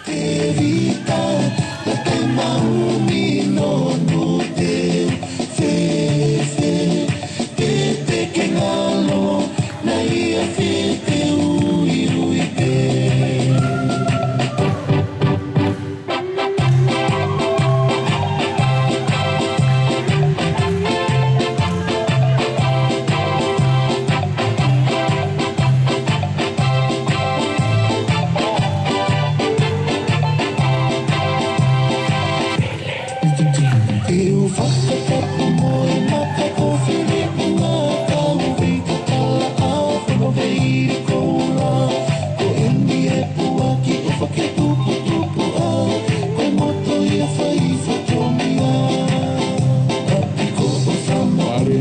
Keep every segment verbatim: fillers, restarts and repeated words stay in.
Tevita, la tai maumi no no te, fe, fe, te, te ke ngalo, na ia fe te ui, ui te. Ke u fakatapu mo e maka ko fili unga kau vei ka tala a fono vei koula. Ko eni e puaki o fake tupu tupu a, ko e moto ia fai fatomia. Api ko o sama Mali,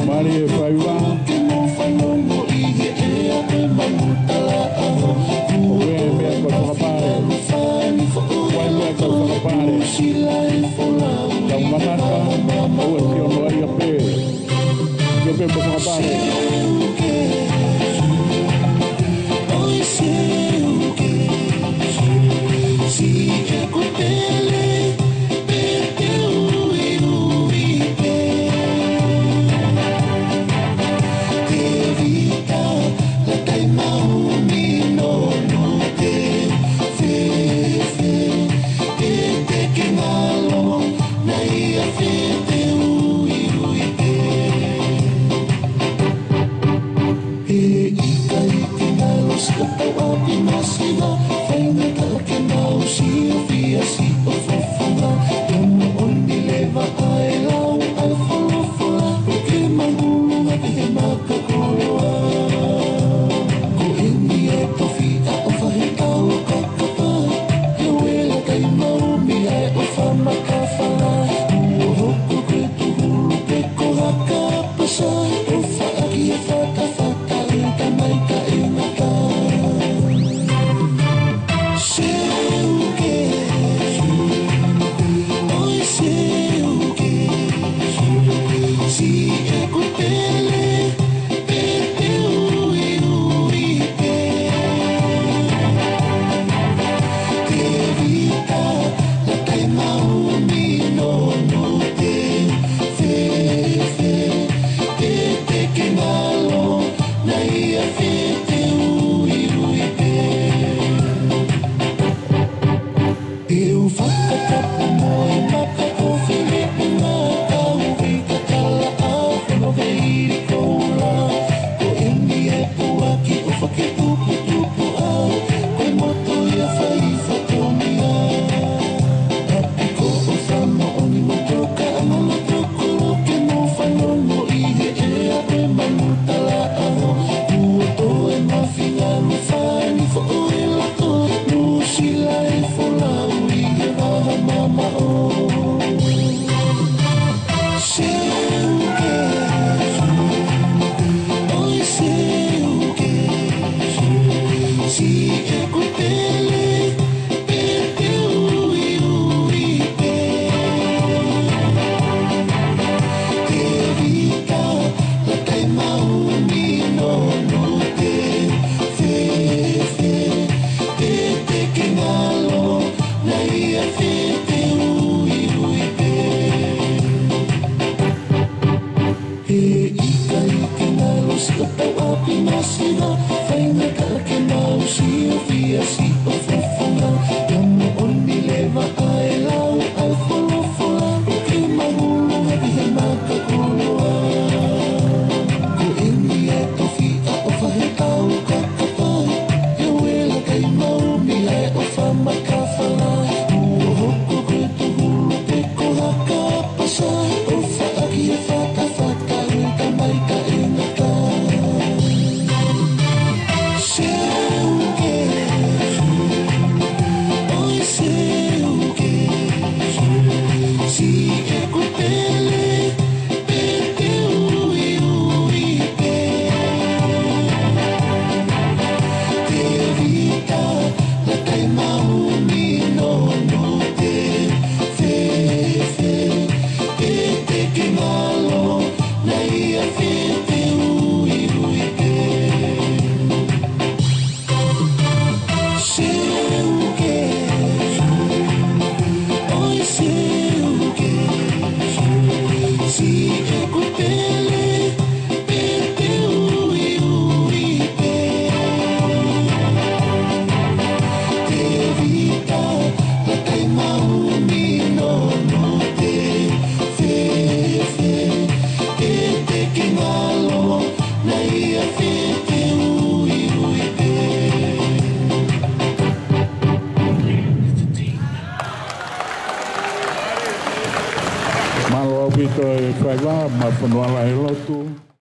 mali e faiva. Ke mo fanongo i he ea e manu tala a ho. Ko e meʻa ko e fakapale. Ko e meʻa ko e fakapale. Tau manaka, ʻoua sio noa ia pē. Ia pē mo fakapale. He ʻikai ke ngalo si ka tau ʻapi masiva, faingataʻa ke mau sio fia si ʻo fofonga. Tono ʻoni leva ʻa e lau ʻa e folofola, ʻo ke mangulu hake he maka koloa. Ko eni e tofiʻa ʻo fahe tau kakapa, he uela kai maumi ʻa e ʻofa makafala. ʻO hoko ke tuhulu pe ko haka pasa, ʻofa ʻaki e fatafata e tamai ka e ngata. Seuke, Toe faiva ma fonua lahi lotu.